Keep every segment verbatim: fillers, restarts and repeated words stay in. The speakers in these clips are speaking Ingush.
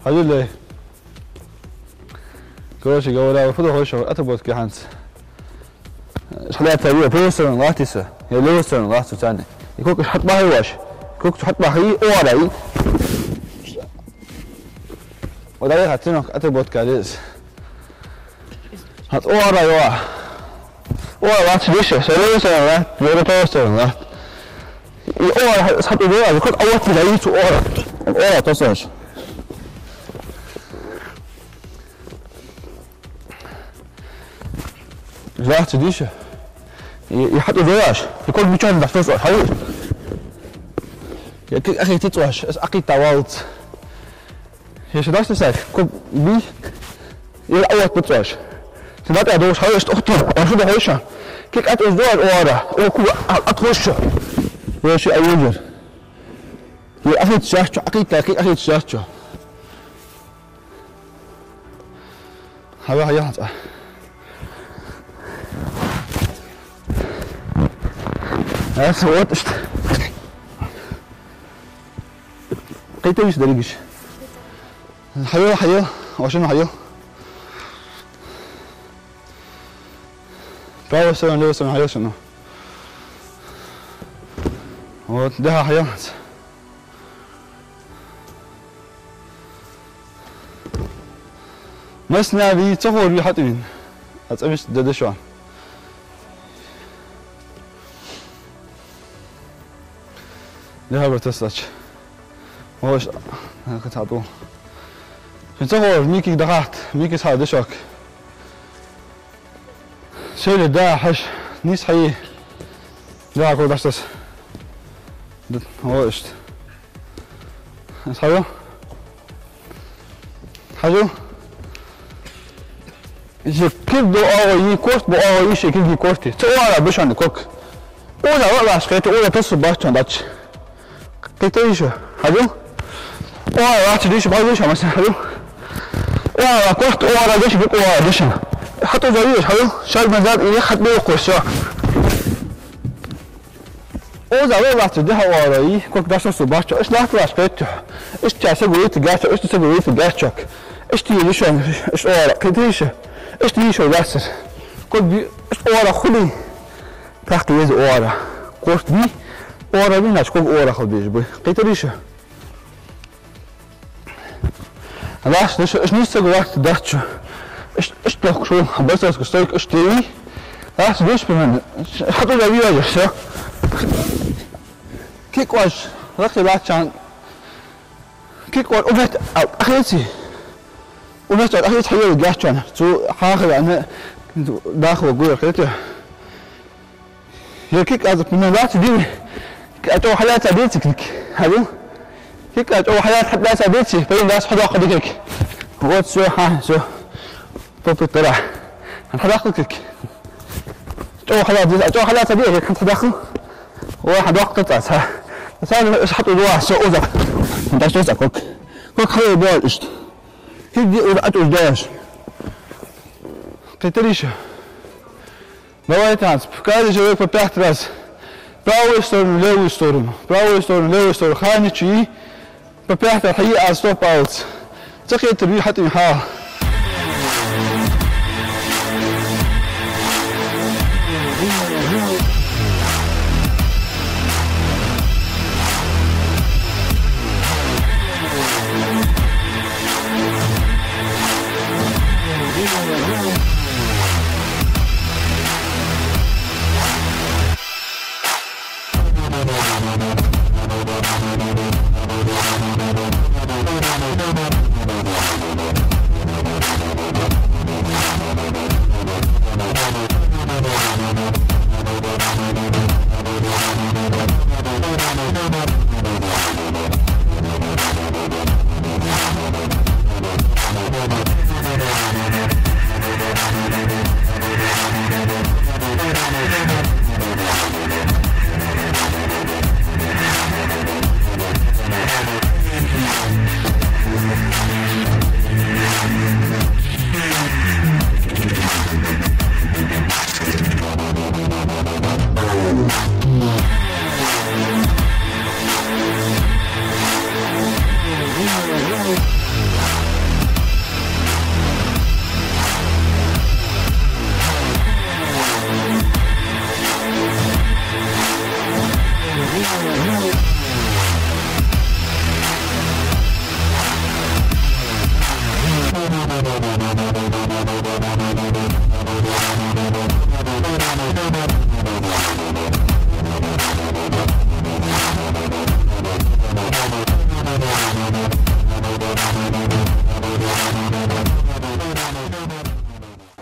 Хьажал. Короче говоря, фу да хой шоана отработка хӀанз. Шхьалаьца виа правой сторона латтий со, е левой сторона латт со царна. И ког хьатӀабахьа йоагӀаш. Ког хьатӀабахьа йий, оара йий. Вот ай хатинок отработка деза. ХӀанз оара йоагӀа. Оара латташ дийша, со левой сторона латт, е правой сторона латт. И оара хьатӀадоагӀа, ког а вот да йий цу оара. Оара тосаш. Латташ дийша. И, и хьатӀадоагӀаш. И ког бичан дахьтос, хьажал. Я ког ахи тицваш, ас акита валц. Я ши дашта сай, ког би, я а вот пицваш. Ши дата дош, хьажал, ишта ухту, а шу да хойша. Ког атӀадоагӀаш оара, о ког а, атӀахойша. Я ши аюджер. Я ахи тицачо, акита, ког ахи тицачо. Хьажал, хьажал, хьажал. Ас вот ишта. Кхетавиш дерригаш. Хьажал, хьажал, ошан хьажал. Правой сторона, левой сторона хьажал шоана. Вот, да, хьажал. Массане вий, цхьа хӀара вий хьатӀавена. Аз цӀавиш дедашо. Дехьа бар тасач. Ош, нахаца тӀу. Шин цхьа хӀара, Микига дахат, Микис хьа дешак. Шели да, хьаж, нийса хьай. Да, ког дӀасатас. Д-, о, ишта. Ас хьажал? Хьажал? Е ког да оагӀув, е корта ба оагӀув, е ши ког, е корта. Цу оара ба шоана ког. Оза ва лаш кхета, оза тасу баччан дач. Кхетавий шо? Хьажал? Оара латташ дийша, бахьал дийша, масса, хьажал? Оара корта, оара дийша, бик оара дийша. ХьатӀадоагӀаш, хьажал? Шаг назад и хьатӀабоаккхаш, всё. Оза ва латташ дехьа оара, и ког дӀасасу бачча, ишта латташ кхеташ. Ишта сага вайта гача, ишта сага вайта гачак. Ишта йий шоана, ишта оара, кхетавий шо? Ишта йий шоана лаьсар. Ког би, ишта оара хулий. Тахта веза оара. Корта би, оара би, нач ког оара хул беш бу. Кхетарий шо? Лаш, лаш, аш нийса сага вахта дац шо. Аш, аш тохк шо, борцовская стойка, аш тейи. Лаш, лаш, пимен. ХьатӀа да виажа, всё. Кик ваш, лакхе лачан. Кик ваш, убет, а, ахеци. Убет, а, ахеци, хьайо гачан. Цу хахала, ана, дахва гуя, хете. Е кик аз пимен лаца диви. А то хьалаца деци кик. Хьалу? Кик а то хьалаца хьалаца деци. Пейн дас хьадоаккха дикик. Вот всё, ха, всё. Попытара. Хьадоаккха кик. То хьалаца деци, а то хьалаца деци, кик хьадоаккха. О, хьадоаккха таца. Сан иш хьатӀадоагӀа, всё, уза. Дас тоса кок. Кок хьалу доал ишт. Кик ди ур атӀуж доаш. Кхетарий шо? Давайте, Ханс, каждый человек по пять раз. Правую сторону, левую сторону. Правую сторону, левую сторону. Ханичи по пять раз хьи, а сто палец. Цакхетар ви хьатӀин хьал.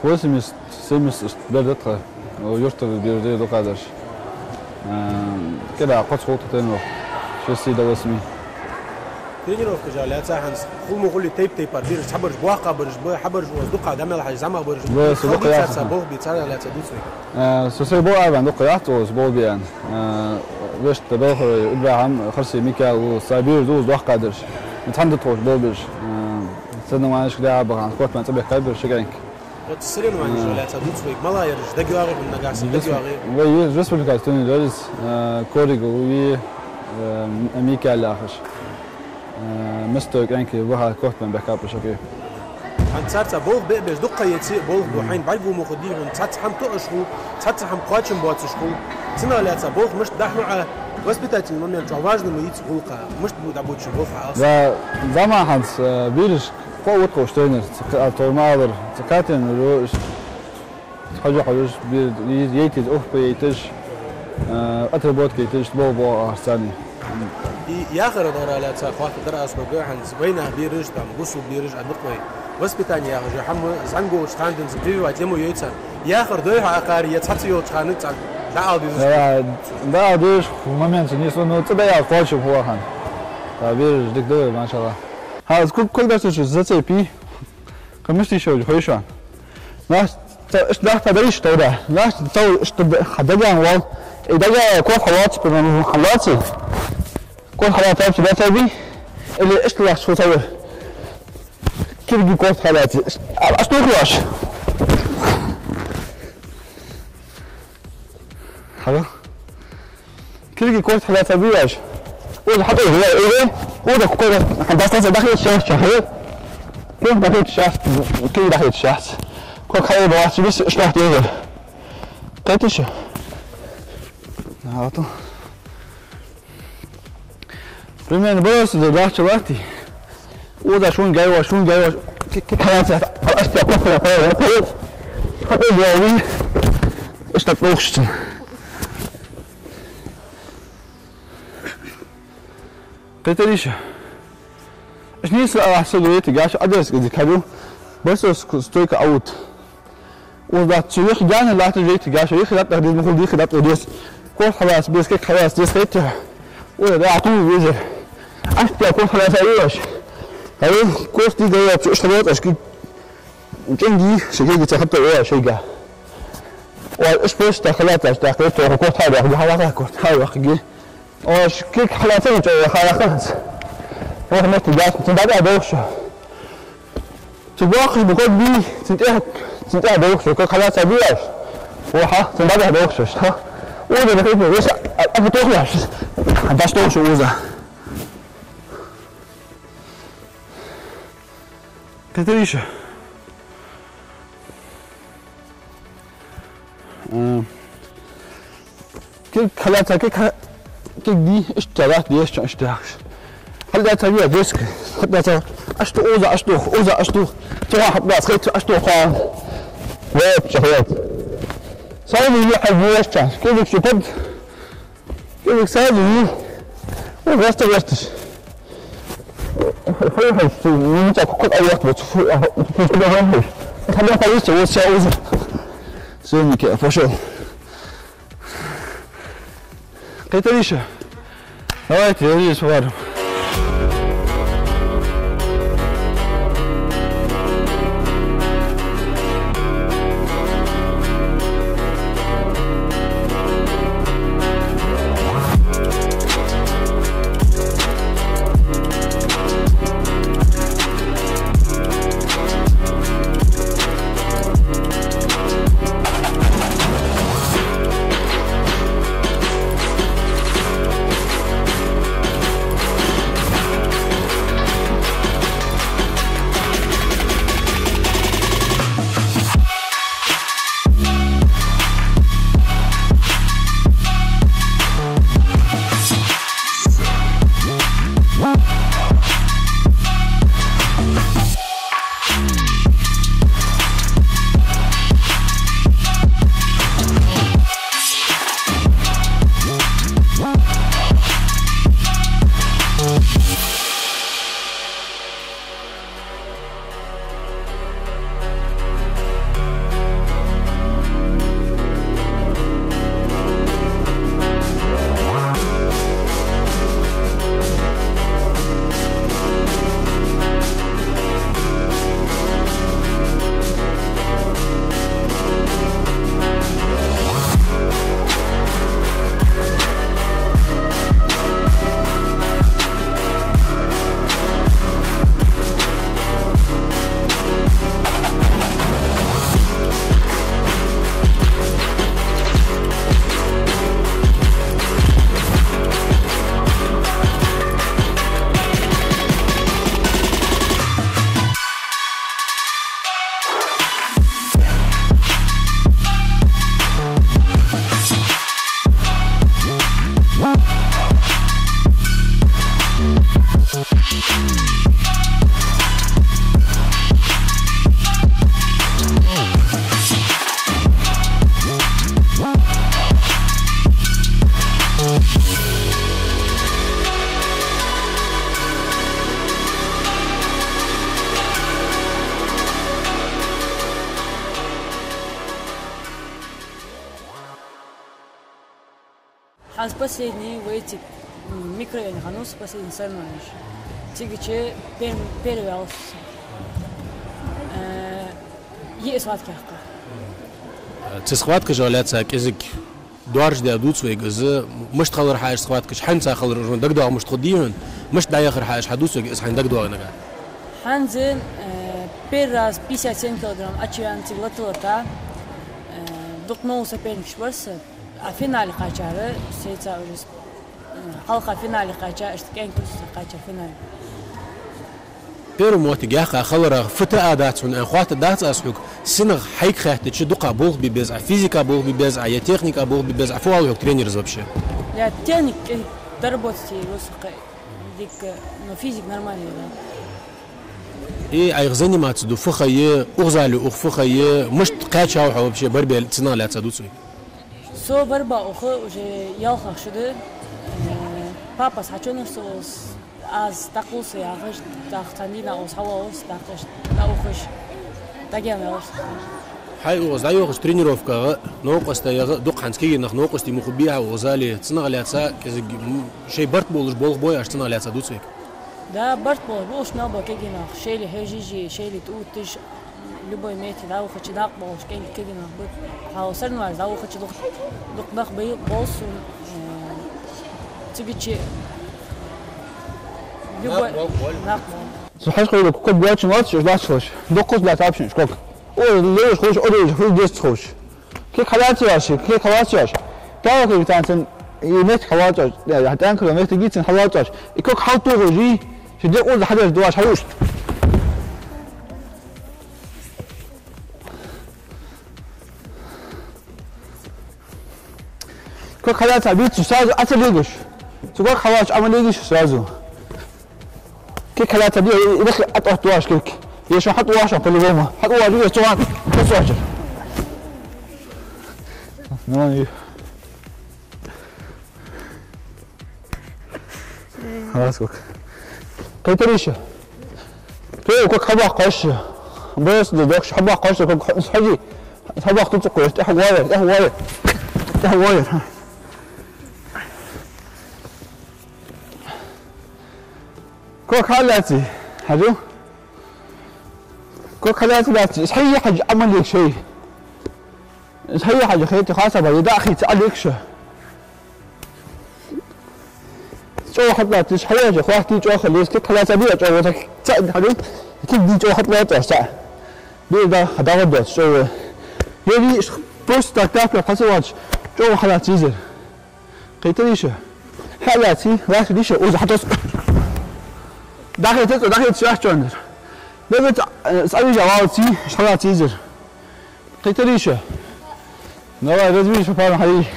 Восемьдесят, семьдесят бер да тха, юртара бераш да дукхагӀдараш. Э, кӀира кхоаца хул тха тренировка, с шести до восьми. Тренировкаш лаьца хӀанз хул ма хулий тайп-тайпара бераш, цхьабараш боккхагӀбараш ба, цхьабараш укхаза дукха дӀа мел хьежа зӀамагӀбараш ба. Ба, со дукха яхаш. Болх бе царех лаьца дувц вай? Э, со сай болх бе аьнна дукха яц укхаза болх бе аьнна. Э, вешта Белхарой ИбрахӀим, Харсий Микаил, укхаза цхьа бераш да укхаза доккхагӀдараш. Цхьана да тхоаш болх беш. Э, соревнованешка дӀа а баха, корта мел цӀабехкаб бераш ши кӀаьнк. Вот соревнованеш лаьца дувц вай, мала яраш дагайоагӀий хьона нагахьа санна, дагайоагӀий? Вай е республикаца турнир яр из, э, Коригов, э, Микаил яхаш. Э, массе а кӀаьнк баха, корта мел бехкаб бераш ши кӀаьнк. ХӀанз царца болх бе а беш, дукха еци болх бу, хьайна бӀаргагу ма хургдий хьона, цхьацца хӀама тоъаш хул, цхьацца хӀама кхоачам боацаш хул. Цунах лаьца болх мишта дахьа а, воспитательный момент чӀоагӀа важный ма йий цу гӀулакха, мишта бу дӀабувцаш болх хьа алса? Да, зӀамагӀа хӀанз, э, бераш кхоъ вутхуш тренер, ца кха-, а, тормалар, ца катен ру-, хьажа хьожаш, бир-, яйташ, охпа яйташ, э, отработка яйташ, болх бу ахарцани. И яхар дара лаьца хатта дар аз хьога, хӀанз вайнах бераш, там, бусалба бераш а дукха вай. Воспитание яхаш хӀама зӀамига волча хана денз прививать е ма йой царна. Яхар дой хьа акхар, е цхьацца йолча хана царна дӀаала дезаш. Да, да, деш момент нийслу, ну, цӀа дӀаяла кхоачам хул хьона. Да, бераш дика да вай, машаллахӀ. ХӀанз кулг, кулг даш шу зацепи. Кхы мишта йиш я хой шоана. Нах ца, ишта дахта дариш товра. Нах ца, ишта д-, ха даган вал. И дага корта хьалаца, примерно, хьалаца. Корта хьалаца, ца дацаби. Или ишта лахча хул тавар. Кирги корта хьалаца. А, аш тухлаш. Хьала. Кирги корта хьалаца бий вай. Укхаза хьатӀа вай, э, э. Укхаза корта хьалаца дахье шах шах, э. Кирги дахье шах, кирги дахье шах. Кок хьалаца бий, шах деза. Кхеташ? Ага. Примерно бароса да дахча латти. Укхаза шун гайваш, шун гайваш. Ки-, ки-, кхалаца, аш тя кухня, кухня, кухня. ХатӀа гайви. Ишта тӀохштин. Кхетариш? Ишта нийса а хьасагуйти гаш, адрес гӀади каду. Барсос стойка аут. Укхаза цу юхе гана латта жейти гаш, юхе латтар деза, мухул дихе латтар деза. Корта хьалаца беза, кек хьалаца деза хетте. Ой, да, ту везер. Аш тя корта хьалаца юаш. Ай, корта дигая, цу ишта лот, аш ки. ЧӀенги, шегеги ца хатта, ой, шега. Ой, иш просто хьалаца, аш тя корта, корта хьалаца, хьалаца, корта хьалаца, ги. Ош кек хьалаца чӀоагӀа хьалаца. Ох, метте гаш, цун дагӀа дохшу. Цу бохаш бу ход би, цун тӀехьа, цун тӀехьа дохшу, кек хьалаца бий аш. Оха, цун дагӀа дохшу, ха. О, да хетне, веша, а, а, бутохлаш. А даш дохшу уза. Кхетариш? Э, кек хьалаца, кек ха-, кек ди, ишта лат, ди, ишта, ишта. Хьалаца вия, деск. Хьалаца, аш ту уза, аш ту, уза, аш ту. Цо хьалаца, хет, аш ту, ха. Вот, чахот. Сай вия, хьал вия, ишта. Кек шипад. Кек сай вия. О, васта, васташ. Хой, хой, ну, так, как, а, вот, вот, фу, а, фу, фу, фу, фу. Тогда полиция, вот, вся уза. Всё, Никита, пошёл. Кхетариш? Давайте, я вижу, сварим. Аз последний вайцига, м, микрорайоне хиннав со последний соревнованеш. Цигача пер-, первый ваьлар со. Э, йиъ схватка яьккхар. Цу схваткашах лаьца кӀезига доаржадаь дувц вайга из, мишта хилар хьа уж схваткаш, хӀанз хилар уж дагадоагӀа мишта хургдий хьона, мишта дӀаяхар хьа уж хьадувц вайга, из хьайна дагадоагӀий нагахь? ХӀанз, э, первый раз пятьдесят семь килограмм Ачевян цига лата-лата, э, дукха новкъостий соперникаш бар са, а финале кхаьчар сайца уже, э, хьалха финале кхаьча, иштта кӀаьнк курсах кхаьча финале. Первый моттиг яьккха хиларах фу тӀа а дац хьона, аьнна, хоаттаргдац аз хьога, синах хьайга хаьттача дукха болх бе беза Ӏа, физика болх бе беза Ӏа, е техника болх бе беза Ӏа, фу оал хьога тренерас вообще? Я техника, э, доработать е вусакхе дика, но физика нормально я, да. И Ӏайха заниматься ду фу ха я, укх зале уха фу ха я, мишта кхаьчав хьо вообще борьбе, цунах лаьца дувц вайга? Со борьба уха уже ялхлагӀа шу да. Э, папас хьачуннав со, аз дӀакхувл со яхаш, тӀаккха цхьан дийнахьа укхаза хьавоагӀаш, тӀаккха иштта дӀаухаш, дӀагӀоргвелар со. Хьай укхаза дӀайохача тренировках, новкъостаех дукха хӀанз кагий нах новкъостий ма хургбий хьа укх зале, цунах лаьца кӀезига, м, шоай барт болаш болх бой оаш, цунах лаьца дувц вайга? Да, барт болаш ба уж мел бола кагий нах, шоайла хьежаш, шоайла тӀаотташ, любой метте дӀаухача дакъа болаш кӀезига кагий нах ба. Хьал соревнованеш дӀаухача дукха, дукха нах бай болаш сона, э, цигача любой нах бола. Цу хьажа хьайла ког боацаш лоац, уж лоацаш лоац. Дукха лоац вообще уж ког. О, леш ховш, о, леш ховш, деза ховш. Ког хьаллаьца йиш я, ког хьаллаьца йиш я. Тахка цун и метте хьаллаьца йиш я, я тӀанкара метте гицин хьаллаьца йиш я. И ког хьалтохаш, ший декъаза хьадеш доацаш хьалуш. Ког хьаллаьца бийца сразу Ӏа ца легаш. Цу ког хьаллаьца Ӏа ма легаш сразу. Ког хьаллаьца бий, и вехла ӀотӀаоттавеш ког. Е шо хьатӀаоттавеш по-любому. ХьатӀаоттавеш, е цу ван, цу сочер. Ну, и. Хьалас ког. Кхетарий шо? Кхе, ког хьабаккха йиш я. Бес да доккха, хьабаккха йиш я, ког хьажий. Хьабаккха тӀа ца кхош, тӀехьа ваер, тӀехьа ваер. ТӀехьа ваер, хьа. Ког хьаллаьций, хьажал. Ког хьаллаьций, лаьций. Из хьае хьажа Ӏа ма лега шоай. Из хьае хьажа хетий, хьасаба, е дӀа а хийца Ӏа лега шо. ЧӀоагӀа хьатӀалатташ, хьаяьжа, хьоахадий чӀоагӀа леза, ког хьаллаьца бий чӀоагӀа, цаӀ хьадий, ког дий чӀоагӀа хьатӀалатташ цаӀ. Бий да, дагӀа доацаш чӀоагӀа. Е вий, просто так тапла хьасавач, чӀоагӀа хьаллаьца езар. Кхетарий шо? Хьаллаьций, лаьций шо, укхаза хьатос. ДӀахийца, дӀахийца шоаш чоандар. Дагар, э, савижа валций, хьаллаьца езар. Кхетарий шо? Давай, развяжись по парам, хьай.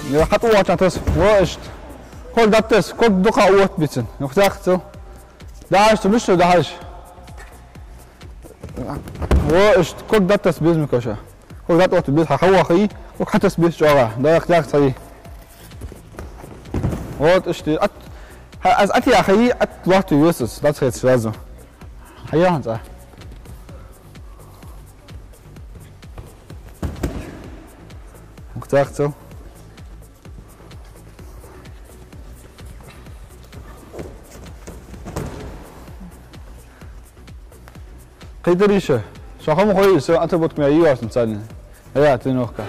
Я хьатӀавоагӀача тас, во иштта. Ког дӀатас, ког дукха оттабеций. Ну, хьахьокхал. ДӀахьажа, цу мишта дӀахьажа. Во иштта, ког дӀатас беза микоша. Ког дӀатӀаотта беза, хьа хьавоагӀа, ког хьатас беза чӀоагӀа. ДӀахьокхал хьай. Вот иштта. Ат-, хьа, аз атта яхай, атта лоаттаве весас, дӀатӀахьеца сразу. Хьаяхьан цӀа. Мухтар цо. Кхетарий шо? Шо хӀама хой, со отработка мя йоацаш царна. Я, тренировка.